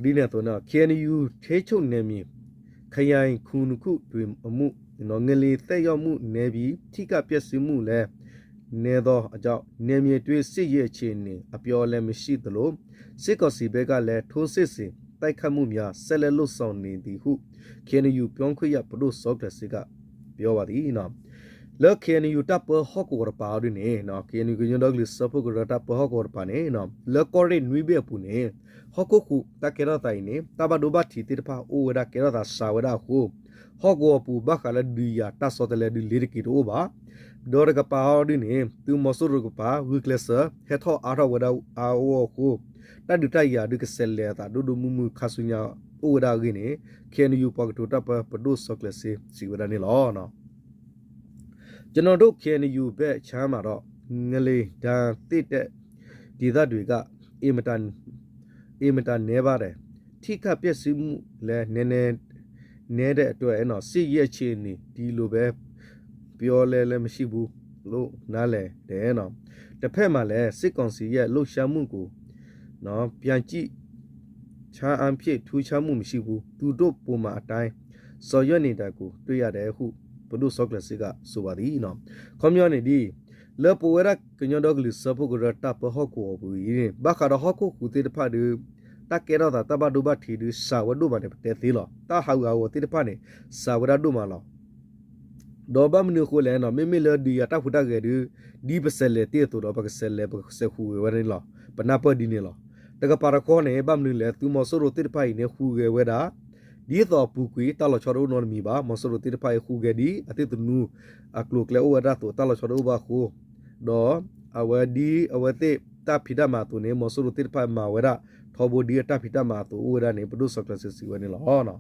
ဒီးဒ်န့ၣ်အသိးန့ၣ် KNU ထိန်းချုပ်နယ်မြေ ခရိုင်ခုနစ်ခုတွင် အမှု ငလျင်သက်ရောက်မှုနည်းပြီး ထိခိုက်ပျက်စီးမှုလည်းနည်းသောကြောင့် နယ်မြေအတွင်းစစ်ရေးအခြေအနေအပြောင်းအလဲမရှိသလို စစ်ကောင်စီဘက်ကလည်းထိုးစစ်ဆင်တိုက်ခိုက်မှုများဆက်လက်လုပ်ဆောင်နေသည်ဟု KNU ပြောခွင့်ရ ပဒိၣ်စီၤကျၢၤစ့က ပြောပါသည် လၢ KNU တၢ်ပၢဟီၣ်ကဝီၤတပၤအီၤဒ်န့ၣ် KNU ကညီဒီကလုာ်စၢဖှိၣ်ကရၢတၢ်ပၢဟီၣ်ကဝီၤတပၤန့ၣ် လၢကီၢ်ရ့ၣ်နွံဘ့ၣ်အပူၤန့ၣ် ဟီၣ်ခိၣ်ဟူးတၢ်ကဲထီၣ်သးအံၤန့ၣ် တၢ်ဘၣ်ဒိဘၣ်ထံးသ့ၣ်တဖၣ်အိၣ်ဝဲဒၣ်ကဲထီၣ်သးစှၤဝဲဒၣ်အဃိ ဟီၣ်ကဝီၤပူၤဘၣ်ဃးလၢဒုးယၤတၢ်ဆီတလဲဒုးလ့ၤတက့ၤတအိၣ်ဘၣ်. ဒီးတကပၤအီၤဒ်န့ၣ် သုးမီၤစိရိၤတကပၤ ဂုာ်ကျဲးစၢးဟဲထီၣ်အါထီၣ်ဝဲဒၣ်အါအါဂီၢ်ဂီၢ်အဃိ တၢ်ဒုးတၢ်ယၤဒုးကဆဲးလဲၤအသးဒိၣ်ဒိၣ်မုၢ်မုၢ်ခါဆူညါအိၣ်ဝဲဒၣ်အဂ့ၢ်န့ၣ် KNU ပှၤကတိၤတၢ်ပၢ ပဒိၣ်စီၤကျၢၤစ့ စံးဝဲဒၣ်န့ၣ်လီၤ. ကျွန်တော်တို့ KNU ဘက်ခြမ်းမှာတော့ ငလျင်ဒဏ်သင့်တဲ့ဒေသတွေက အင်မတန် အင်မတန်နည်းပါတယ်။ ထိခိုက်ပျက်စီးမှုလည်း နည်းနည်း နည်းတဲ့အတွက်နော် စစ်ရေးအခြေအနေ ဒီလိုပဲ ပြောလဲလည်းမရှိဘူးလို့ နားလည်တယ်နော်။ တစ်ဖက်မှာလည်း စစ်ကောင်စီရဲ့လှုပ်ရှားမှုကိုနော် ပြန်ကြည့် ခြားအားဖြင့် ထူးခြားမှုမရှိဘူး။ သူတို့ပုံမှန်အတိုင်း ဆောင်ရွက်နေတာကို တွေ့ရတယ်ဟု ပဒိၣ်စီၤကျၢၤစ့က ဆိုပါသည်နော်။ ခီပညီန့ၣ်ဒ် လၢပဝဲဒၣ်ကညီဒီကလုာ်စၢဖှိၣ်ကရၢတၢ်ပၢဟီၣ်ကဝီၤပူၤအံၤန့ၣ် ဘၣ်ဃးဒီးဟီၣ်ခိၣ်ဟူးသ့ၣ်တဖၣ်ဒီး တၢ်ကဲထီၣ်သးတၢ်ဘၣ်ဒိဘၣ်ထံးဒီး စှၤဝဲဒိၣ်မးန့ၣ် ပတဲသ့လီၤ. တၢ်ဟးဂူာ်ဟးဂီၤသ့ၣ်တဖၣ်န့ၣ် စှၤဝဲဒၣ်ဒိၣ်မးလီၤ. ဒီးဘၣ်မနုၤအဃိလဲၣ်နီၤ မ့မ့ၢ်လၢဒုးယၤတၢ်ဟူးတၢ်ဂဲၤဒီး ဒ်ပဆဲးလဲၤတ့ၢ်အသိးဒီး ပကဆဲးလဲၤ ပကဆဲးဟူးဂဲၤဝဲဒၣ်န့ၣ်လီၤ. ပနၢ်ပၢၢ်ဒ်န့ၣ်လီၤ. တကပၤတခီန့ၣ် ဘၣ်မနုၤလဲၣ် သုးမီၤစိရိၤသ့ၣ်တဖၣ်အံၤန့ၣ် ဟူးဂဲၤဝဲဒၣ် ဒ်သိးအပူၤကွံာ် တၢ်လီၤဆီတအိၣ်နီတမံၤဘၣ်. မီၤစိရိၤသ့ၣ်တဖၣ်အံၤ ဟူးဂဲၤဒ်အသ့ၣ်သနူ အကျိၤအကျဲအိၣ်ဝဲဒၣ်အသိး တၢ်လီၤဆီတအိၣ်ဘၣ်အဃိ ဒီးအဝဲဒ်အဝဲသ့ၣ်တၢ်ဖံးတၢ်မၤအသိးန့ၣ် မီၤစိရိၤသ့ၣ်တဖၣ်မၤဝဲဒၣ် ထီဘိဒ်အတၢ်ဖံးတၢ်မၤအသိးအိၣ်ဝဲဒၣ်န့ၣ် ပဒိၣ်စီၤကျၢၤစ့စံးဝဲန့ၣ်လီၤ.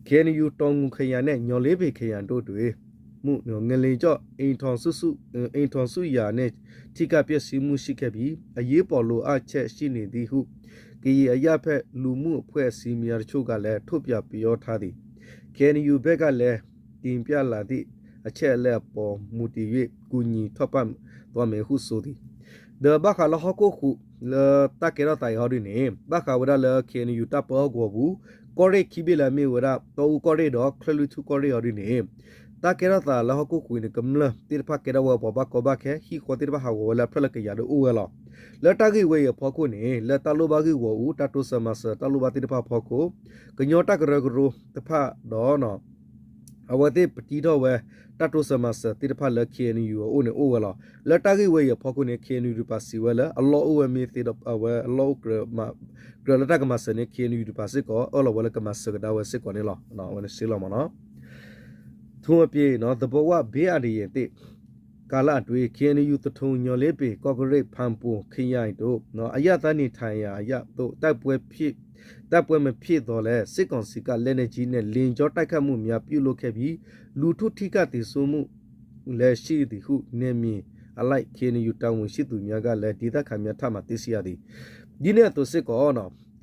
ခ့ၣ်အဲၣ်ယူၣ် တောင်ငူခရိုင်နဲ့ ညောင်လေးပင်ခရိုင်တို့တွင် ငလျင်ကြောင့် အိမ်ထောင်စုစု- အိမ်ထောင်စုရာနဲ့ ထိခိုက်ပျက်စီးမှုရှိခဲ့ပြီး အရေးပေါ်လိုအပ်ချက်ရှိနေသည်ဟု ကရင်အရပ်ဖက်လူမှုအဖွဲ့အစည်းများတချို့ကလည်း ထုတ်ပြန်ပြောထားသည်။ ခ့ၣ်အဲၣ်ယူၣ်ဘက်ကလည်း တင်ပြလာသည့်အချက်အလက်အပေါ်မူတည်၍ ကူညီထောက်ပံ့သွားမယ်ဟုဆိုသည် ဒီးဘၣ်ဃးလၢဟီၣ်ခိၣ်ဟူး လၢတၢ်ကဲထီၣ်သးအံၤဟီဒုန့ၣ် ဘၣ်ဃးဝဲဒၣ်လၢ ခ့ၣ်အဲၣ်ယူၣ် တၢ်ပၢဟီၣ်ကဝီၤပူၤ ကီၢ်ရ့ၣ်ခံဘ့ၣ်လၢအမ့ၢ်ဝဲဒၣ် တီအူကီၢ်ရ့ၣ်ဒီး ချၢၣ်လွံၢ်ထူၣ်ကီၢ်ရ့ၣ်အီၤဒုန့ၣ် တၢ်ကဲထီၣ်သးလၢဟီၣ်ခိၣ်ဃုာ်န့ၣ် ကမျၢၢ်သ့ၣ်တဖၣ်ကဲထီၣ်ဝဲပှၤဘၣ်ကီဘၣ်ခဲ ဟံၣ်ဃီသ့ၣ်တဖၣ်ဟးဂီၤဝဲလၢအဖျၢၣ်လၢကယၤဒီးအိၣ်ဝဲလီၤ. လၢတၢ်ဂ့ၢ်ဝဲအံၤအဖီခိၣ်န့ၣ် လၢတၢ်လိၣ်ဘၣ်ဂ့ၢ်ဂီၤအူ တၢ်တိစၢၤမၤစၢၤတၢ်လိၣ်ဘၣ်သ့ၣ်တဖၣ်အဖီခိၣ် ကညီတၢ်ကရၢကရိတဖၣ်ဒီး အဝဲသ့ၣ်ပတံထီၣ်ဝဲ တၢ်တိစၢၤမၤစၢၤသ့ၣ်တဖၣ်လၢ ခ့ၣ်အဲၣ်ယူၣ် အအိၣ်န့ၣ်အိၣ်ဝဲလီၤ. လၢတၢ်ဂ့ၢ်ဝဲအံၤအဖီခိၣ်န့ၣ် ခ့ၣ်အဲၣ်ယူၣ် တကပၤစံးဝဲလၢ အလီၢ်အိၣ်ဝဲမ့ၢ်သ့ဒီး အဝဲအလီၢ်အိၣ်ကြၢး ကြၢးလၢတၢ်ကမၤစၢၤန့ၣ် ခ့ၣ်အဲၣ်ယူၣ် တကပၤစ့ၢ်ကီး အၢၣ်လီၤဝဲလၢကမၤစၢၤကဒါဝဲစ့ၢ်ကီးန့ၣ်လီၤ. အဝဲန့ၣ်စ့လီၤမ့ၢ်နီၤ ထူအပျ့ၤ သဘဝ ဘ့အဒယံၤသ့ၣ် ကာလအတွင်း ခ့ၣ်အဲၣ်ယူၣ် သထုံ ညော်လေးပင် ကော့ကရိတ် ဖန်ပူ ခရိုင်တို့ အရပ်သားနေထိုင်ရာအရပ်သို့ တိုက်ပွဲမဖြစ်သော်လည်း စစ်ကောင်စီက လက်နက်ကြီးနဲ့ လေကြောင်းတိုက်ခိုက်မှုများ ပြုလုပ်ခဲ့ပြီး လူထုထိခိုက်သေဆုံးမှုလည်း ရှိသည်ဟု နယ်မြေအလိုက် ခ့ၣ်အဲၣ်ယူၣ် တာဝန်ရှိသူများကလည်း ဒေသခံများထံမှ သိရှိရသည်. ဒ်န့ၣ်အသိးစ့ၢ်ကီး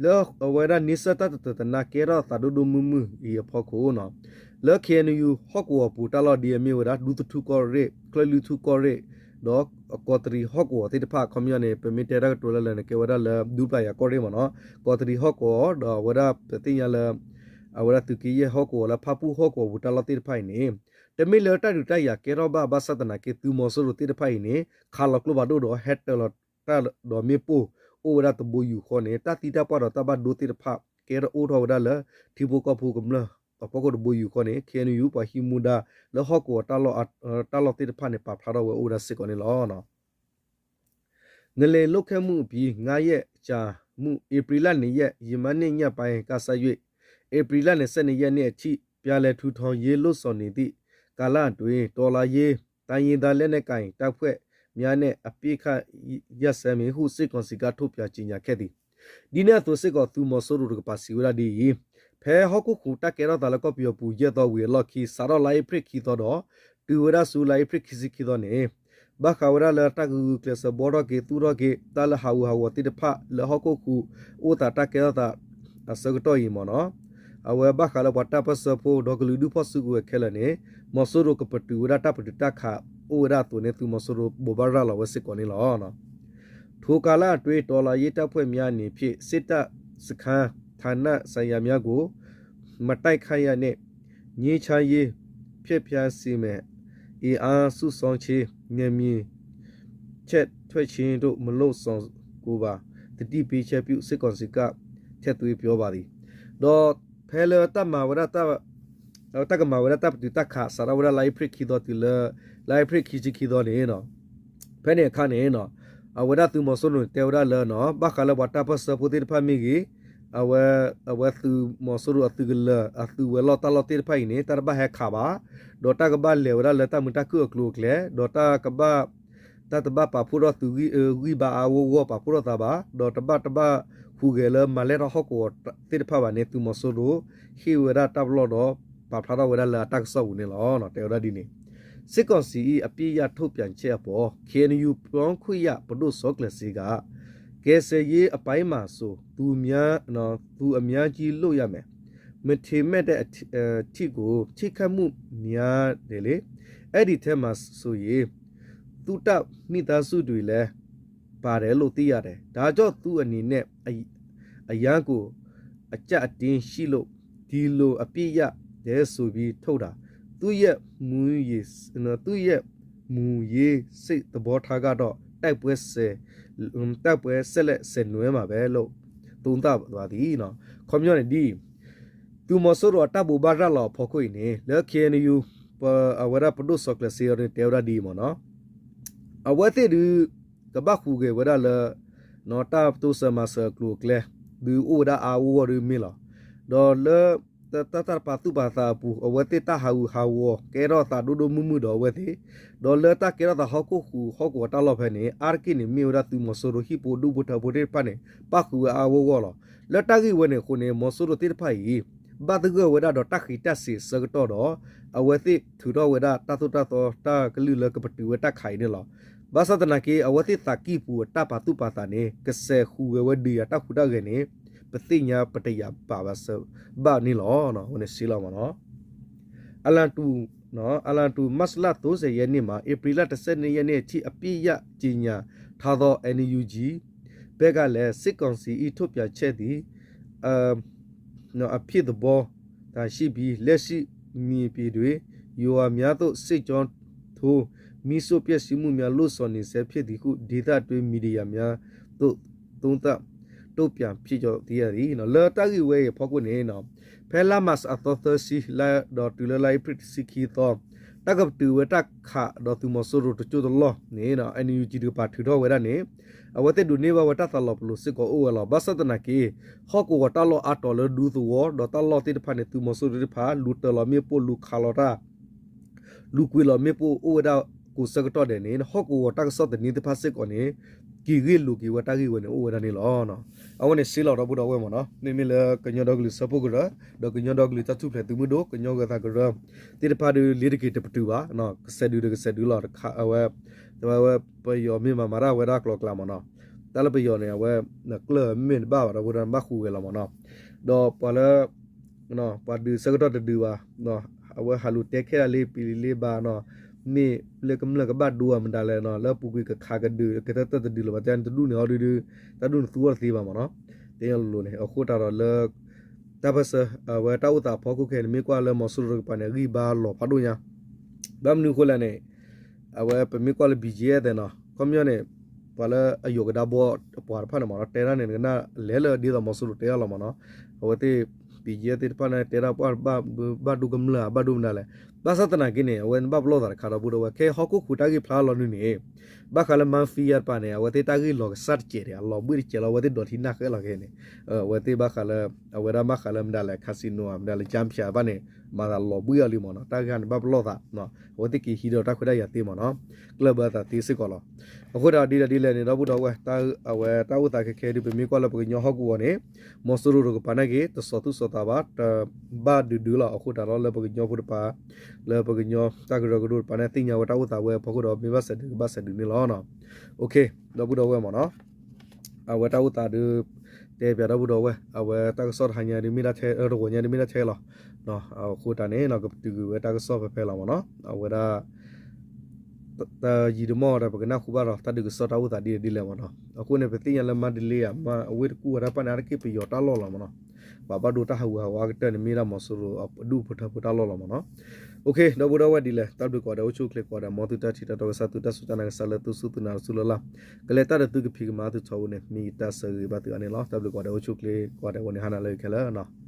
လၢအဝဲဒၣ်န့ဆၢၣ်တၢ်တတၢာ်တနါကဲထီၣ်သးဒိၣ်ဒိၣ်မုၢ်မုၢ်အံၤအဖီခိၣ် လၢ ခ့ၣ်အဲၣ်ယူၣ် ဟီၣ်ကဝီၤပူၤတၢ်လီၢ်ဒ်အမ့ၢ်ဝဲဒၣ် ဒူသထူကီၢ်ရ့ၣ်, ချၢၣ်လွံၢ်ထူကီၢ်ရ့ၣ်, ဒီးကီးတရံးဟီၣ်ကဝီၤသ့ၣ်တဖၣ် ခီပညီန့ၣ် ပမ့ၢ်တဲတၢ်ကတိၤလၢလၢာ်န့ၣ် ကဲဝဲဒၣ်လၢ ဒူပျၢ်ယၤကီၢ်ရ့ၣ်မ့ၢ်နီၤ, ကီးတရံးဟီၣ်ကဝီၤ ဒီးအဝဲဒၣ်ပသ့ၣ်ညါလၢ အဝဲဒၣ်သုးက့ယဲၢ်ဟီၣ်ကဝီၤလၢဖၣ်ပူၣ်ဟီၣ်ကဝီၤပူၤတၢ်လီၢ်သ့ၣ်တဖၣ်အံၤန့ၣ် တမ့ၢ်လၢတၢ်ဒုးတၢ်ယၤကဲထီၣ်ဘၣ် ဘၣ်ဆၣ်သနာ်က့ သုးမီၤစိရိၤသ့ၣ်တဖၣ်အံၤန့ၣ် ခးလီၤကျိဖးဒိၣ်ဒီး ဟဲတၢၤလီၤတၢ်ဒီးမ့ၣ်ပိၢ်အိၣ်ဝဲဒၣ်တဘိယူၢ်ဃီန့ၣ် တၢ်သံတၢ်ပှၢ်ဒီးတၢ်ဘၣ်ဒိသ့ၣ်တဖၣ် ကဲထီၣ်အိၣ်ထီၣ်ဝဲဒၣ်လၢ ထံဖိကီၢ်ဖိကမျၢၢ်အဖီခိၣ်တဘိယူၢ်ဃီန့ၣ် ခ့ၣ်အဲၣ်ယူၣ် ပှၤဟံးမူဒါလၢဟီၣ်ကဝီၤ တၢ်လီၢ်သ့ၣ်တဖၣ်န့ၣ် ပာ်ဖျါထီၣ်ဝဲအိၣ်ဝဲဒၣ်စ့ၢ်ကီးန့ၣ်လီၤ. ငလျင်လှုပ်ခတ်မှုအပြီး ငါးရက်ကြာမှု ဧပြီလ နှစ်ရက် ယမန်နေ့ညပိုင်းကစ၍ ဧပြီလ နှစ်ဆယ့်နှစ်ရက်နေ့အထိ ပြန်လည်ထူထောင်ရေးလုပ်ဆောင်နေသည့်ကာလအတွင်း တော်လှန်ရေးတိုင်းရင်းသားလက်နက်ကိုင်တပ်ဖွဲ့များနဲ့ အပစ်အခတ်ရပ်စဲမယ်ဟု စစ်ကောင်စီက ထုတ်ပြန်ကြေညာခဲ့သည်. ဒ်န့ၣ်အသိးစ့ၢ်ကီး သုးမီၤစိရိၤတကပၤစံးဝဲဒၣ်ဒ်အံၤ, ဖဲဟီၣ်ခိၣ်ဃုာ်တၢ်ကဲထီၣ်သးလၢကီၢ်ပယီၤပူၤ ယဲၢ်သီဝံၤအလီၢ်ခံ စးထီၣ်လါအ့ဖြ့ၣ်ခံသီဒီး တုၤဝဲဒၣ်ဆူလါအ့ဖြ့ၣ်ခံဆံခံသီန့ၣ် ဘၣ်ဃးဝဲဒၣ်လၢတၢ်ဂုာ်ကျဲးစၢးဘှီထီၣ်က့ၤသူၣ်ထီၣ်က့ၤ တၢ်လၢဟးဂူာ်ဟးဂီၤသ့ၣ်တဖၣ်လၢဟီၣ်ခိၣ်ဃုာ်အိၣ်သးတၢ်ကဲထီၣ်သးအဆၢကတီၢ်အံၤမ့ၢ်နီၤ, အဝဲဘၣ်ဃးလၢပှၤတၢ်ပၢၢ်ဆၢဖိဒီးကလုာ်ဒူၣ်ဖီၣ်စုကဝဲၤခဲလၢာ်န့ၣ် မီၤစိရိၤကပတုာ်ဝဲဒၣ်တၢ်ပတုာ်တၢ်ခးအိၣ်ဝဲဒၣ်အသိးန့ၣ် သုးမီၤစိရိၤဘိးဘၣ်ရၤလီၤဝဲစ့ၢ်ကီးန့ၣ်လီၤ. ထိုကာလအတွင်း တော်လှန်ရေးတပ်ဖွဲ့များအနေဖြင့် စစ်တပ်စခန်း ဌာနဆိုင်ရာများကို မတိုက်ခိုက်ရန်နဲ့ ငြိမ်းချမ်းရေး ပျက်ပြားစေမယ့် အင်အားစုဆောင်းခြင်း နယ်မြေချဲ့ထွင်ခြင်းတို့ မလုပ်ဆောင်ကိုပါ သတိပေးချက်ပြု စစ်ကောင်စီက ထည့်သွင်းပြောပါသည်. ဒီးဖဲလၢတၢ်မၤဝဲဒၣ် တၢ်ကမၤဝဲဒၣ်တၢ်ပတုာ်တၢ်ခး စးထီၣ်ဝဲဒၣ်လါအ့ဖြ့ၣ်ခံသီတုၤလၢ လါအ့ဖြ့ၣ်ခံဆံခံသီန့ၣ် ဖဲန့ၣ်အခါန့ၣ် အဝဲဒၣ်သုးမီၤစိရိၤန့ၣ် တဲဝဲဒၣ်လၢ ဘၣ်ဃးလၢပှၤတၢ်ပၢၢ်ဆၢဖိသ့ၣ်တဖၣ်မ့ၢ်ဂ့ၤ, အဝဲသုးမီၤစိရိၤအသုးကလၢၤ အသုးဝဲၤလီၢ်တၢ်လီၢ်သ့ၣ်တဖၣ်အံၤန့ၣ် တၢ်တဘၣ်ဟဲခးဘၣ်, ဒီးတၢ်ကဘၣ်လဲၤဝဲဒၣ်လၢတၢ်မုာ်တၢ်ခုၣ်အကျိၤအကျဲ ဒီးတၢ်ကဘၣ် တၢ်တဘၣ်ပာ်ဖှိၣ်ထီၣ်သုးဂံၢ်ဘါအါအါဂီၢ်ဂီၢ် ပာ်ဖှိၣ်ထီၣ်သးဘၣ်, ဒီးတဘၣ်တဘၣ်ဟူးဂဲၤလၢမၤလဲၢ်ထီၣ်ဟီၣ်ကဝီၤသ့ၣ်တဖၣ်ဘၣ်န့ၣ် သုးမီၤစိရိၤ ဟ့ၣ်ဝဲဒၣ်တၢ်ပလီၢ်ဒီး ပာ်ဖျါထီၣ်ဝဲဒၣ်လၢအတၢ်ကစီၣ်ပူၤန့ၣ်လီၤ. တဲဝဲဒၣ်ဒ်န့ၣ် စစ်ကောင်စီ၏ အပစ်ရပ်ထုတ်ပြန်ချက်အပေါ် ခ့ၣ်အဲၣ်ယူၣ် ပြောခွင့်ရ ပဒိၣ်စီၤကျၢၤစ့က ကယ်ဆယ်ရေးအပိုင်းမှာဆို သူများ သူအများကြီးလုပ်ရမယ်။ မထီမဲ့တဲ့အထီ ထိကို ထိခိုက်မှုများတယ်လေ။ အဲ့ဒီထဲမှာဆိုရင် သူ့တပ်မိသားစုတွေလည်းပါတယ်လို့သိရတယ်။ ဒါကြောင့်သူ့အနေနဲ့ အရမ်းကိုအကျပ်အတည်းရှိလို့ ဒီလိုအပစ်ရပ်တယ်ဆိုပြီးထုတ်တာ။ သူ့ရဲ့မူရင်း သူ့ရဲ့မူရင်းစိတ်သဘောထားကတော့ တိုက်ပွဲဆယ် တိုက်ပွဲဆက်လက်ဆင်နွှဲမှာပဲလို့ သုံးသပ်သွားသည်. ခီပညီန့ၣ်ဒ်အံၤ သုးမီၤစိရိၤအတၢ်ဘိးဘၣ်ရၤလီၤအဖီခိၣ်အံၤန့ၣ် လၢ ခ့ၣ်အဲၣ်ယူၣ် အဝဲဒၣ်ပဒိၣ်စီၤကျၢၤစ့အီၤန့ၣ် တဲဝဲဒၣ်ဒ်အံၤမ့ၢ်နီၤ, အဝဲသ့ၣ်ဒုး ကဘၣ်ဟူးဂဲၤဝဲဒၣ်လၢ တၢ်တိစၢၤမၤစၢၤအကျိၤအကျဲ ဒုးအိၣ်ဝဲဒၣ်အါအါဂီၢ်ဂီၢ်ဒုးမ့ၢ်လီၤ. ဒီးလၢ တၢ်တၢ်ပာ်သူၣ်ပာ်သးအပူၤ အဝဲသ့ၣ်တၢ်ဟးဂူာ်ဟးဂီၤ ကဲထီၣ်သးဒိၣ်ဒိၣ်မုၢ်မုၢ်ဒီးအဝဲသ့ၣ်, ဒီးလၢတၢ်ကဲထီၣ်သးဟီၣ်ခိၣ်ဃုာ်ဟီၣ်ကဝီၤတၢ်လီၢ်ဖဲန့ၣ် အါတက့ၢ်န့ၣ် မ့ၢ်ဝဲဒၣ်သုးမီၤစိရိၤဟံၣ်ဖိဒူၣ်ဖိထၢဖိသ့ၣ်တဖၣ်န့ၣ် ပၣ်ဃုာ်ဝဲအါအါဂီၢ်ဂီၢ်လီၤ. လၢတၢ်ဂ့ၢ်ဝဲန့ၣ်အဃိန့ၣ် မီၤစိရိၤသ့ၣ်တဖၣ်အံၤ ဘၣ်သဂၢၢ်ဝဲဒၣ်ဒီးတၢ်ဃံးတၢ်စ့ၤအဆၢကတီၢ်ဒီး အဝဲသ့ၣ်ထုးထီၣ်ဝဲဒၣ်တၢ်သိၣ်တၢ်သီတၢ်ကလုၢ်လၢကပတုာ်ဝဲတၢ်ခးအံၤန့ၣ်လီၤ. ဘၣ်ဆၣ်သနာ်က့ အဝဲသ့ၣ်သးကံၢ်ပူၤအတၢ်ပာ်သူၣ်ပာ်သးန့ၣ် ကစဲးဟူးဂဲၤဝဲဒုးယၤတၢ်ဟူးတၢ်ဂဲၤန့ၣ် ပသ့ၣ်ညါပတယာ်ဘၣ်ဘၣ်စၢၤဘၣ်န့ၣ်လီၤ. အဝဲန့ၣ်စ့လီၤမ့ၢ်နီၤ. အလံာ်တူာ် မတ်လ သုံးဆယ်ရက်နေ့မှာ ဧပြီလ တစ်ဆယ့်နှစ်ရက်နေ့အထိ အပစ်ရပ်ကြေညာထားသော NUG ဘဲကလဲၣ် စစ်ကောင်စီ ထုတ်ပြန်ချက်သည် အဖြစ်သဘောသာရှိပြီး လက်ရှိ မြေပြင်တွင် ယွာများသို့ စစ်ကြောင်းထိုး မီးရှို့ဖျက်ဆီးမှုများ လုပ်ဆောင်နေဆဲဖြစ်သည်ဟု ဒေသတွင်းမီဒီယာများသို့ သုံးသပ် တုံ့ပြန်ဖြစ်ကြောင်း သိရတယ်. လၢတၢ်ဂ့ၢ်ဝဲအံၤအဖီခိၣ်န့ၣ် ဖဲလါမးအသီသၢဆံ ဒီးတုၤလၢလါအ့ဖြ့ၣ်တဆံခံသီ တၢ်ကပတုာ်ဝဲတၢ်ခးဒီးသုးမီၤစိရိၤတစိၢ်တလီၢ်န့ၣ် NUG တကပၤထုးထီၣ်ဝဲဒၣ်န့ၣ် အဝဲသ့ၣ်ဒိးန့ၢ်ဘၣ်ဝဲတၢ်သးလီၤပလိာ်စ့ၢ်ကီးအိၣ်ဝဲလီၤ. ဘၣ်ဆၣ်သနာ်က့ ဟီၣ်ကဝီၤတၢ်လီၢ်အါတီၤလၢဒူသဝီ ဒီးတၢ်လီၢ်သ့ၣ်တဖၣ်န့ၣ် သုးမီၤစိရိၤသ့ၣ်တဖၣ် လူၤတၢၤလီၤမ့ၣ်ပိၢ် လူၤခးလီၤတၢ် လူၤကွံာ်လီၤမ့ၣ်ပိၢ်အိၣ်ဝဲဒၣ်ကိးဆၢကတီၢ်ဒဲးန့ၣ် ဟီၣ်ကဝီၤတၢ်ကစီၣ်သန့သ့ၣ်တဖၣ်စ့ၢ်ကီးန့ၣ် က့ၤဂ့ၢ်လိာ်က့ၤဝဲတၢ်ဂ့ၢ်ဝဲန့ၣ်အိၣ်ဝဲဒၣ်န့ၣ်လီၤ. အဝဲန့ၣ်စ့လီၤဒီပုၢ်ဒီဝဲၢ်မ့ၢ်နီၤ မ့မ့ၢ်လၢကညီဒီကလုာ်စၢဖှိၣ်ကရၢ ဒီးကညီဒီကလုာ်တၢ်ထူၣ်ဖျဲးသုးမုၢ်ဒိၣ် ကညီဂၤသးကရၢ သ့ၣ်တဖၣ်ဒုးလ့ၤတက့ၤတပတုာ်ဘၣ် ကစဲးဒုးဒီးကစဲးဒုးလီၤ အဝဲ တဝဲဝဲပယီၤမ့ၢ်မၤမၤတၢ်ဝဲဒၣ်ကျိၤကျဲမ့ၢ်နီၤ တၢ်လၢပယီၤန့ၣ် အဝဲ ကျၢၢ်မ့ၢ်တဘၣ်ဘၣ်ဒီပုၢ်ဒီဝဲၢ်ဘၣ်ဃုာ်ဝဲလီၤမ့ၢ်နီၤ ဒီးပှၤလၢ ပှၤဒုးဆၢကတီၢ်တဒုးဘၣ် အဝဲဟးလူၤတဲခဲလၢာ်လံပံၤလံဘၣ်နီၤ မ့ၢ်လၢကမျၢၢ်ကဘၣ်ဒိအမတၤလဲၣ်နီၤ လၢပူၤကွံာ်ကခးကဒုး ကတၢၢ်တၢၢ်တဒုးလၢၤဘၣ်တဲန့ၣ် တဒူၣ်န့ၣ်အီၤဒုဒု တၢ်ဒူၣ်န့ၣ်သူအီၤတသ့ဘၣ်မ့ၢ်နီၤ တဲညါလိၤလိၤန့ၣ် အဃိသတးဒီးလၢ တၢ်ပၢၢ်ဆၢ အဝဲတၢ်အိၣ်သးဖီခိၣ်ခဲအံၤန့ၣ် မ့ၢ်ကွၢ်လၢမီၤစိရိၤတကပၤန့ၣ် အဂံၢ်ဘါလီၤဖးဒိၣ်ညါ ဘၣ်မနုၤအဃိလဲၣ်န့ၣ် အဝဲပမ့ၢ်ကွၢ်လၢ ဘီၣ်ကၠ့ၣ်သဲးနီၤ ခီပညီန့ၣ် ပှၤလၢအယိၤကဒါဘီအပှၤတဖၣ်န့ၣ်မ့ၢ်နီၤ တဲတၢ်န့ၣ်ကနၣ်လဲၤလၢဒ်သိးမီၤစိရိၤတဲအီၤလီၤမ့ၢ်နီၤ အဝဲသ့ၣ် ဘီၣ်ကၠ့ၣ်သဲးသ့ၣ်တဖၣ်န့ၣ် တဲဒၣ်ပှၤဘၣ်ဒိကမျၢၢ်ဘၣ်ဒိမနုၤလဲၣ် ဘၣ်ဆၣ်သနာ်က့န့ၣ် အဝဲဘၣ်ပလီၢ်သးတခါဒီပုၢ်ဒီဝဲၢ် ခဲဟီၣ်ခိၣ်ဃုာ်တၢ်ဂ့ၢ်ဖျါလီၤနုၤန့ၣ် ဘၣ်ဃးလၢ mafia တပၤန့ၣ် အဝဲသ့ၣ်တၢ်ဂ့ၢ်လီၤကစၢ်တစဲးန့ၣ် အလီၤဘှ့ၣ်တစဲးလီၤ အဝဲသ့ၣ်ဒိးထံနၢ်ဃဲလီၤခဲန့ၣ် အဝဲသ့ၣ်ဘၣ်ဃးလၢ အဝဲဒၣ်ဘၣ်ဃးလၢမတၤလဲၣ် casino မတၤလဲၣ် ကၠၢဖၠးဘၣ်န့ၣ် မၤသးလီၤဘှ့ၣ်အီၤလံမ့ၢ်နီၤ တၢ်ဂ့ၢ်န့ၣ်ဘၣ်ပလီၢ်သး အဝဲသ့ၣ်က့ၤဟံးဒီးတၢ်ခွဲးတၢ်ယာ်သ့မ့ၢ်နီၤ ကျၢၢ်ဘၢသးသ့စ့ၢ်ကီးလီၤ အဃိသတးဒ်လဲၣ်ဒ်လဲၣ်န့ၣ် ဒီပုၢ်ဒီဝဲၢ် အဝဲတၢ်အိၣ်သးခဲခဲဒုး ပမ့ၢ်ကွၢ်လၢပကညီဟီၣ်ကဝီၤန့ၣ် မီၤစိရိၤတကပၤန့ၣ်က့ၤ တစီၤသူၣ်စီၤသးဘၣ် တဘၣ်ဒုးဒုးလီၤ အဃိသတးဒီးလၢပကညီဖိတပၤ လၢပကညီတၢ်ကရၢကရိတပၤန့ၣ် သ့ၣ်ညါဝဲတၢ်အိၣ်သးဝဲအဖီခိၣ်ဒီး မ့ၢ်ဘၣ်စဲးဒုးကဘၣ်စဲးဒုးန့ၣ်လီၤ ဒီပုၢ်ဒီဝဲၢ်မ့ၢ်နီၤ အဝဲတၢ်အိၣ်သးဒုး တဲပၠးဒီပုၢ်ဒီဝဲၢ် အဝဲတၢ်ကစီၣ်တဟါညါဒုးမ့ၢ်တၢ်ထဲ တဂီၤညါဒုးမ့ၢ်တၢ်ထဲလီၤ အဃိသတးန့ၣ် ကပတုာ်ကွံာ်ဝဲတၢ်ကစီၣ်ဖဲဖဲလီၤမ့ၢ်နီၤ အဝဲဒၣ် တယံာ်တမီၢ်ဒီး ပကနၢ်ဟူဘၣ်ဒီး တၢ်ဒုးကစီၣ်တၢ်အိၣ်သးဒ်လဲၣ်ဒ်လဲၣ်မ့ၢ်နီၤ အဃိန့ၣ် ပသ့ၣ်ညါလၢမါဒလ့ဧါ အဝ့ၢ်တကူၣ်ဝဲတၢ်ပၣ်န့ၣ် အါတက့ၢ်ပယီၤတၢ်လီၢ်လီၤမ့ၢ်နီၤ ပှၤဘၣ်ဒိတၢ်ဟးဂူာ်ဟးဂီၤအကတၢၢ်န့ၣ် မ့ၢ်ဒၣ်မီၤစိရိၤအဒူၣ်ဖိထၢဖိတၢ်လီၢ်လီၤမ့ၢ်နီၤ ဒီပုၢ်ဒီဝဲၢ်ဒ်လဲၣ် တၢ်ဘျုးကိးဂၤဒဲး အိၣ်ဆူၣ်အိၣ်ချ့ကိးဂၤဒဲး မ်သုတၢ်ထံၣ်တၢ်တီကစၢ် သုတၢ်စူၢ်တၢ်နာ်ကစၢ်လၢသုစူၢ်သုနာ်တစူၢ်လၢ်လၢ် ကလဲၤတၢ်ဒီးသုကဖံးကမၤသုထီဘိန့ၣ် မ့ၢ်ယတၢ်ဆၢဂ့ၤဘၣ်သုအါန့ၣ်လီၤ တၢ်ဘျုးကိးဂၤဒဲး အိၣ်ဆူၣ်အိၣ်ချ့ကိးဂၤဒဲး ဂီၤန့ၣ်ဟါနၤလၢခဲလၢာ်